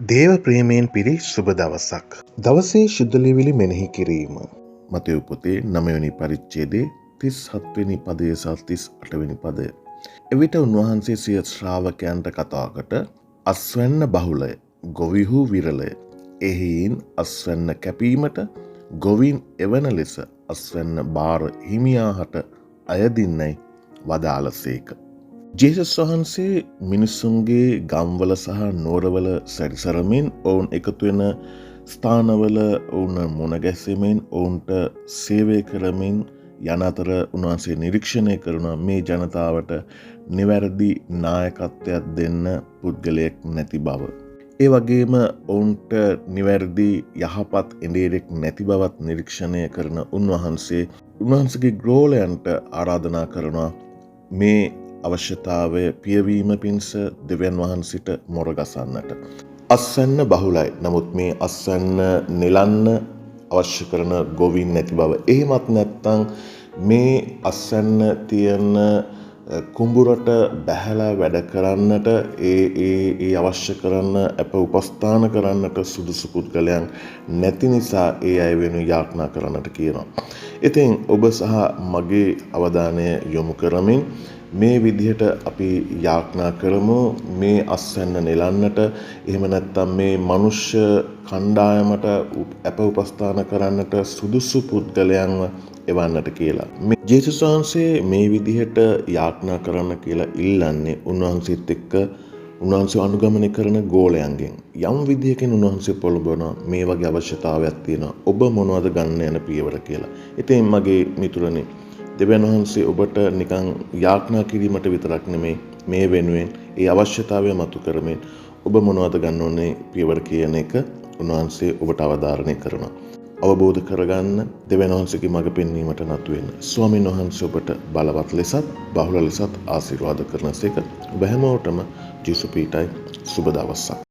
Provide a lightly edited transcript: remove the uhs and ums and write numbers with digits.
දේව ප්‍රේමයෙන් පිරි සුබ දවසක්. දවසේ ශුද්ධ ලියවිලි මෙනෙහි කිරීම. මතෙව් පොතේ 9 වෙනි පරිච්ඡේදයේ 37 වෙනි පදය සහ 38 වෙනි පදය. එවිට උන්වහන්සේ සිය ශ්‍රාවකයන්ට කතා කොට අස්වැන්න බහුලය, ගොවිහු විරලය. එහෙයින් අස්වැන්න කැපීමට ගොවීන් එවන ලෙස අස්වැන්න භාර හිමියාහට අයදින්නයි වදාළසේක. ජේසුස් වහන්සේ මිනිස්සුන්ගේ ගම්වල සහ නුවරවල සැරිසරමින් ඔවුන් එකතු වෙන ස්ථානවල ඔවුන් මුණ ගැසෙමින් ඔවුන්ට සේවය කරමින් යන අතර උන්වහන්සේ නිරීක්ෂණය කරන මේ ජනතාවට නිවැරදි නායකත්වයක් දෙන්න පුද්ගලයෙක් නැති බව. ඒ වගේම ඔවුන්ට නිවැරදි යහපත් එඬේරෙක් නැති බවත් නිරීක්ෂණය කරන උන්වහන්සේ උන්වහන්සේගේ ගෝලයන්ට ආරාධනා කරනවා මේ අවශ්‍යතාවය පියවීම පිණිස දෙවියන් වහන්සේට මොරගසන්නට. අස්වැන්න බහුලයි. නමුත් මේ අස්වැන්න නෙලන්න අවශ්‍ය කරන ගොවීන් නැති බව. එහෙමත් නැත්නම් මේ අස්වැන්න තියෙන කුඹුරට බැහැලා වැඩ කරන්නට ඒ ඒ ඒ අවශ්‍ය කරන්න අප උපස්ථාන කරන්නට සුදුසු පුද්ගලයන් නැති නිසා ඒ අය වෙනුවෙන් යාඥා කරන්නට කියනවා. ඉතින් ඔබ සහ මගේ අවධානය යොමු කරමින් මේ විදිහට අපි යාඥා කරමු මේ අස්වැන්න නෙලන්නට, එහෙම නැත්නම් මේ මනුෂ්‍ය කණ්ඩායමට අප උපස්ථාන කරන්නට සුදුසු පුද්ගලයන්ව එවන්නට කියලා. මේ ජේසුස් වහන්සේ මේ විදිහට යාඥා කරන්න කියලා ඉල්ලන්නේ උන්වහන්සේත් එක්ක උන්වහන්සේ අනුගමනය කරන ගෝලයන්ගෙන්. යම් විදිහකින් උන්වහන්සේ පොළඹවනවා මේ වගේ අවශ්‍යතාවයක් තියෙනවා. ඔබ මොනවද ගන්න යන පියවර කියලා. ඉතින් මගේ මිතුරනි, දෙවියන් වහන්සේ ඔබට නිකන් යාඥා කිරීමට විතරක් නෙමෙයි, මේ වෙනුවෙන් ඒ අවශ්‍යතාවය මතු කරමින් ඔබ මොනවද ගන්න ඕනේ පියවර කියන එක උන්වහන්සේ ඔබට අවධාරණය කරනවා. අවබෝධ කරගන්න දෙවියන් වහන්සේගේ මඟ පෙන්වීමට නතු වෙන්න. ස්වාමීන් වහන්සේ ඔබට බලවත් ලෙසත් බහුල ලෙසත් ආශිර්වාද කරනසේක. ඔබ හැමෝටම ජේසු පීඨයි. සුබ දවසක්.